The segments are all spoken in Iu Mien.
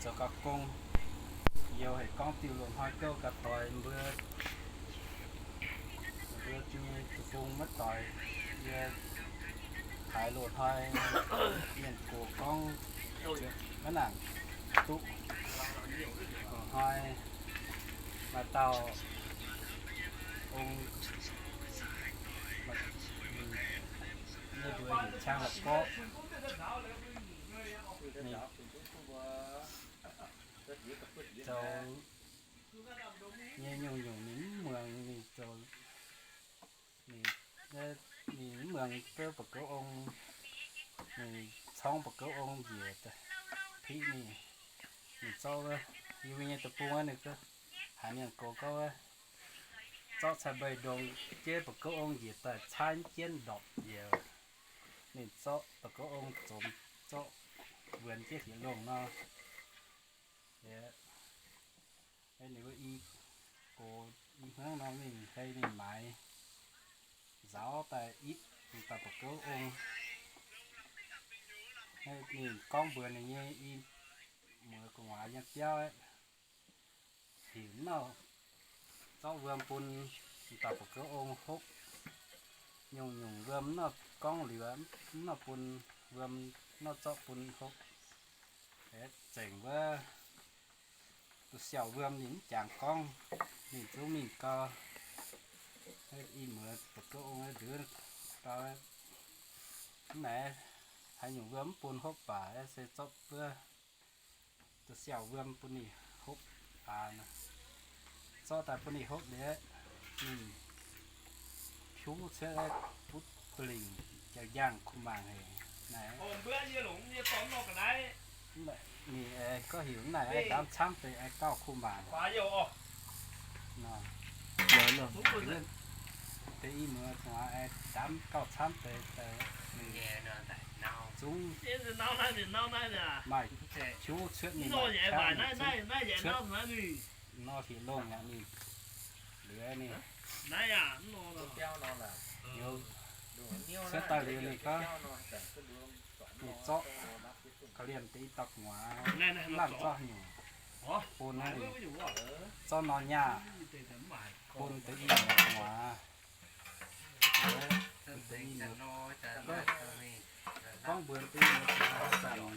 Zoux gauh gong, youz haic gorngv diuh loz-hnoi gouv gauh doix, mbuo, mbuo nyei deic-bung maiv doix, yie haiz loz-hnoi mienh gox gorngv maiv nangc duqv. Loz-hnoi maaih dauh ong, yie mbuox heuc Qang La'gorqv, ninh zoux nyei nyungc-nyungc ninh mv muangx, ninh zoux, ninh, ninh mv muangx duqv ba'gouv ong, ninh corngv ba'gouv ong njiec piqv ninh, ninh zorqv wuov, yie mbuo nyei deic-bung wuov, ninh haiz mienh gox gorngv wuov, zorqv cai mbeix ndongx jienv ba'gouv ong njiec daaih caaiv jienv ndorpc njiec. Ninh zorqv ba'gouv ong zomx, zorqv wuonx jienv heuc longh nor. Ninh mbuo i gox i hnangv nor mingh hei ninh maaiz nzaaux daaih ipv dauh ba'gouv ong. Ninh gorngv mbuox ninh nyei i muoz gu'nguaaz yiem biauv aeqv, heuc nor, zorqv wuom bun dauh ba'gouv ong hopv. Nyungc-nyungc wuom nor gorngv liuz, nor bun wuom, nor zorqv bun hopv. Zengc wuov duqv siauh wuom ninh mv jangx gorngv, ninh zungv mingh gau. I muoz ba'gouv ong ndiev dau, mv naaic haaix nyungc wuom mv bun hopv baac se zorqv wuov duqv siauh wuom bun ninh hopv aqv. Zorqv daaih bun ninh hopv liuz, ninh piuv cuotv butv ba'lingc jangx-njang kuh mangc haic naaic. Ninh gorngv heuc mv naaic aengx ndaamv camv deix aengx gauh kuh mangc. Deix i muoz gu'nguaaz aengx ndaamv gauh camv deix, zungv maaih piuv cuotv ninh maaih cuotv nor heuc longh aqv ninh. Liuz ninh, cuotv daaih liuz ninh gorngv, ninh zorqv ga'liemh deix i dauh gu'nguaaz, laanh zorqv nyungc bun naaiv, zorqv nor nyaah bun deix i muoz gu'nguaaz. Gorngv mbuox deix i muoz gu'nguaaz haaix zanc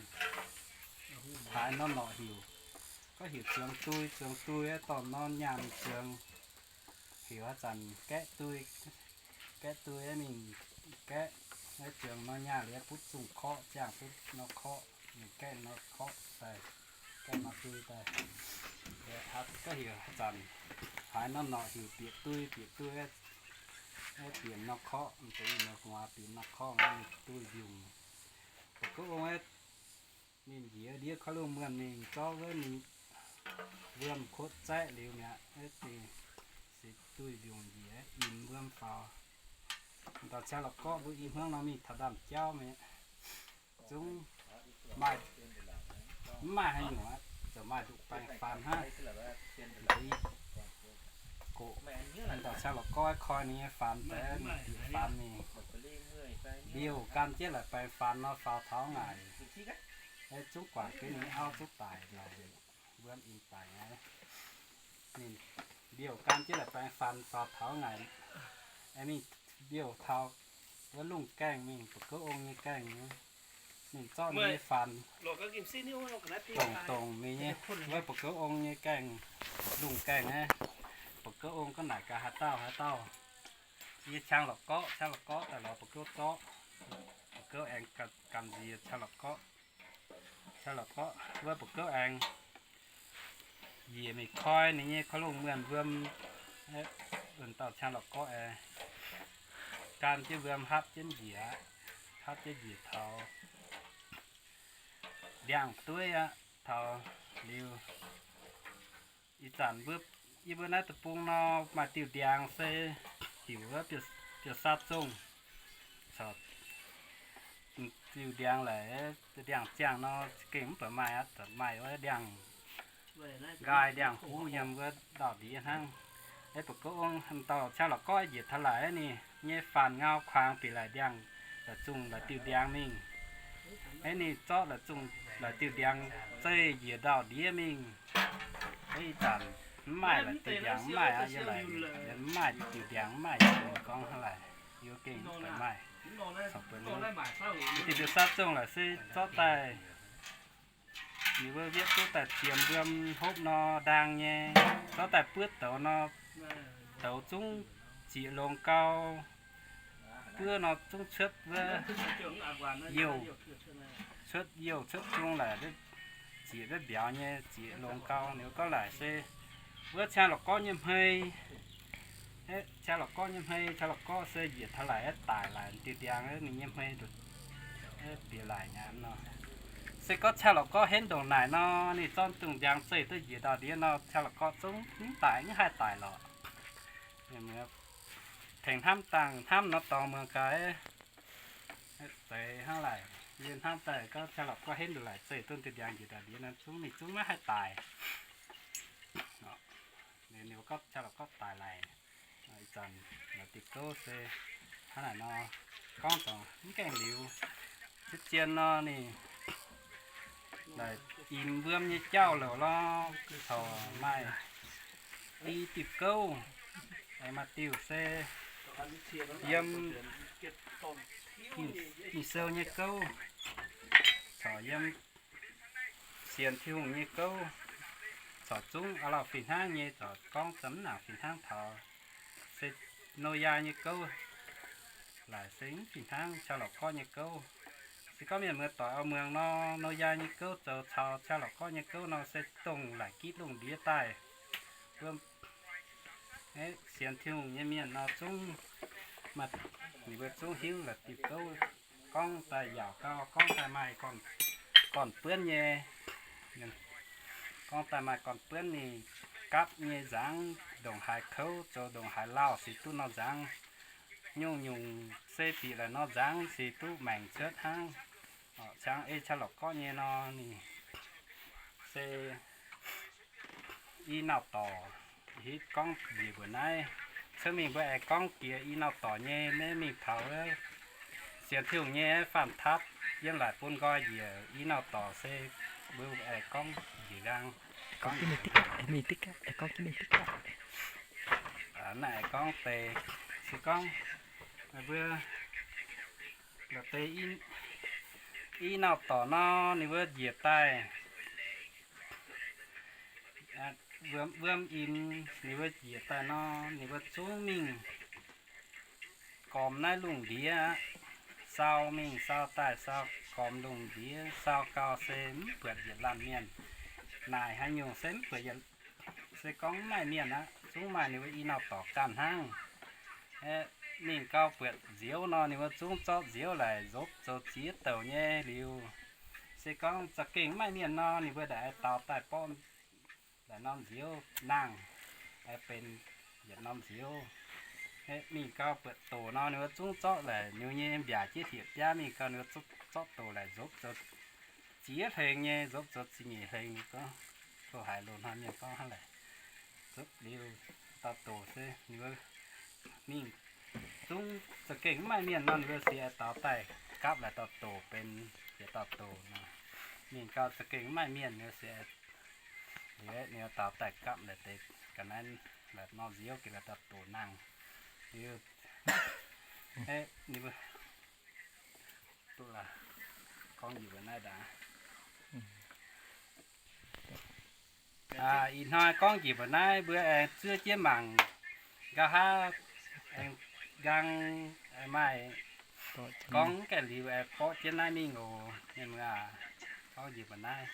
haaix norm norqc heuc, gorngv heuc ziangx dui, ziangx dui aeqv, dorh norm nyaah mingh ziangx. Heuc haaix zanc gaeqv dui, gaeqv dui aeqv, mingh gaeqv, ziangx norm nyaah liuz butv zungh korqv, ziangh butv norm korqv, mingh gaeqv norm korqv daaih, gaeqv norm dui daaih. Gorngv heuc haaix zanc haaix norm norqc heuc bieqc dui, bieqc dui aeqv, bieqc norm korqv, deix i muoz gu'nguaaz bieqc norm korqv, mingh dui mbiungc. Ba'gouv ong aeqv, ninh njiec ndiev koi lungh muonh mingh zorqv wuov ninh wuom kotv zaeqv liuz mi'aqv, se dui mbiungc njiec, imx wuom faaux. Dauh Qang La'gorqv mbuo i hmuangv nor mingh taux ndaamv-jauv mi'aqv. Zungv maaih, mv maaih haaix nyungc aqv, ziouc maaih nduqc baengh faanx hnangv. Gox, dauh Qang La'gorqv koi ninh nyei faanx daaih, ninh bieqc faanx mingh, mbiouh gan jienv la'baengh faanx nor faaux taux ngaaic. Zungv guangc jienv ninh auv zungv daic naaic, wuom imx daic aqv. Ninh mbiouh gan jienv la'baengh faanx faaux taux ngaaic, aengx mingh mbiouh taux wuov lungh gaengh mingh, ba'gouv ong nyei gaengh. Ninh zorqv ninh nyei faanx dongc dongc ninh nyei wuov ba'gouv ong nyei gaengh, lungh gaengh aqv. Ba'gouv ong gorngv naaic gaax, haaix dauh, haaix dauh? Yie Qang La'gorqv. Qang La'gorqv daaih lorz ba'gouv zorqv. Ba'gouv aengx gamh nziex Qang La'gorqv. Qang La'gorqv, wuov ba'gouv aengx njiec mingh koi ninh nyei koi lungh muonh wuom. Wuom dauh Qang La'gorqv aengx gan jienv wuom hapv jienv njiec, hapv jienv njiec taux ndiangx-dueiv aqv. Taux liuz, ih zanc mbuo, yie mbuo naaiv deic-bung nor maaih diuh ndiangx se heuc wuov biouv-sav zongh. Corc diuh ndiangx laaix, ndiangx-ziangh nor za'gengh mv baac maaih aqv, maaih wuov ndiangx-nqaai ndiangx-huv yiem wuov ndau-ndiev hnangv. Ba'gouv ong dauh Qang La'gorqv njiec taux laaix ninh nyei faanx ngau kuangx bieqc laaix ndiangx, laaix zungh laaix diuh ndiangx mingh. Hnangv ninh zorqv laaix zungh laaix diuh ndiangx zeih njiec ndau-ndiev mingh. Ih zanc mv maaih laaix diuh ndiangx mv maaih aqv, yiem laaix mv maaih diuh ndiangx mv maaih gorngv hnangv laaix, yie gengh mv maaih. Diuh ndiangx saav zungh laaix se zorqv daaih, ninh mbuo wiev duqv daaih ziemx wuom hopv nor ndaang nyei, zorqv daaih buov douz nor, douz zungv zieqc longx gau. Buov nor zungv cuotv wuov youh, cuotv youh cuotv zung laaix, zieqc wuov mbiauz nyei zieqc longx gau. Ninh gorngv laaix se wuov caa lorqc gorqv nyei hmei, caa lorqc gorqv nyei hmei, caa lorqc gorqv se njiec taux laaix daic laaix diuh ndiangx ninh nyei hmei bieqc laaix nyei nor. Se gorngv caa lorqc gorqv henv ndongc naaic nor, ninh zorqv dungz ndiangx zeih duqv njiec ndau-ndiev nor, caa lorqc gorqv zungv mv daic, mv haih daic lorqc. Tengx hnamv dangh hnamv nor dorngx muangx gaax, zeiz hnangv laaix, yie hnamv daaih gorngv caa lorqc gorqv henv ndongc naaic zeih duqv diuh ndiangx njiec ndau-ndiev nor zungv ninh zungv maiv haih daic. Ninh gorngv caa lorqc gorqv daic laaix, ih zanc diuh gouv se hnangv naaic nor, gorngv dongh mv gaengh liuz, zien-zien nor ninh laaix imx wuom nyei jauv-louc lorqc, corc maaih i diuh gouv, maaih diuh se yiem Ging-Sou nyei gouv, corc yiem sienx Tin-Hungh nyei gouv, corc zungv aav lauh fih hnangv nyei, corc gorngv za'mv nangc fih hnangv taux se Noyaa nyei gouv laaix se mv fih hnangv caa lorqc gorqv nyei gouv. Se gorngv mienh muoz-doic oix muangx nor, Noyaa nyei gouv zoux caux caa lorqc gorqv nyei gouv nor se dongh laaix gitv lungh ndiev daaih. Sienx Tin-Hungh nyei mienh nor zungv, ninh mbuo zungv hiuv laaix diuh gouv gorngv daaih yaauc gau, gorngv daaih maaih gorn-buonv nyei, gorngv daaih maaih gorn-buonv ninh gapv nyei nzangv ndongc haaix kouv zoux ndongc haaix lauh se duqv nor nzangv. Nyungc-nyungc se bieqc laaix nor nzangv se duqv maengc cuotv hnangv. Ciangv ei caa lorqc gorqv nyei nor ninh se i nauc dorc, hitv gorngv njiec mbuoqc naaiv. Cuotv mingh mbuo aengx gorngv jiex i nauc dorc nyei, maiv mingh taux sienx Tin-Hungh nyei faam-tapv yiem laaix bun nqoi njiec i nauc dorc se mbuo aengx gorngv njiec nqaang. Naaiv aengx gorngv deix, se gorngv mbuo deix i nauc dorc nor ninh mbuo njiec daaih wuom, wuom imx ninh mbuo njiec daaih nor ninh mbuo zungv mingh gormx naaiv lungh ndiev aqv. Sau mingh sau daaih sau gormx lungh ndiev, sau gau se mv buatc yietc laanh mienh. Naaic haaix nyungc se mv buatc yietc, se gorngv mv maaih mienh aqv. Zungv maaih ninh mbuo i nauc dorc ganh hnangv. Mingh gau buatc nziouv nor ninh mbuo zungv zorqv nziouv laaix nzopv zoux ziex douc nyei liuz, se gorngv za'gengh mv maaih mienh nor ninh mbuo ndaaih daux daaih borqv laaix norm nziouv nangh, benx yietc norm nziouv. Mingh gau buatc doc nor ninh mbuo zungv zorqv laaix nyungc nyei mbiaac jiex hlieqv biaav mingh gau ninh mbuo zorqv doc laaix nzopv zoux ziex hlengx nyei, nzopv zoux ziepc nyeic hlengx. Gorngv haaix loz-hnoi mienh gorngv hnangv naaic. Nzopv liuz dauh doc se ninh mbuo mingh zungv za'gengh mv maaih mienh nor ninh mbuo se daux daaih gapv laaix dauh doc benx yietc dauh doc nor. Mingh gau za'gengh mv maaih mienh ninh mbuo se liuz ninh mbuo daux daaih gapv laaix deix ga'naaiv laaix norm nziouv geh laaix dauh doc nangh. Liuz ninh mbuo duqv gorngv njiec mbuo naaiv ndaangc. Ih hnoi gorngv njiec mbuo naaiv mbuo aengx zuov jienv mangc, nqa'haav aengx nqaang maaih gorngv gaengh liuz aengx borqv jienv naaiv mingh oc. Mienh muoz aac, gorngv njiec mbuo naaiv.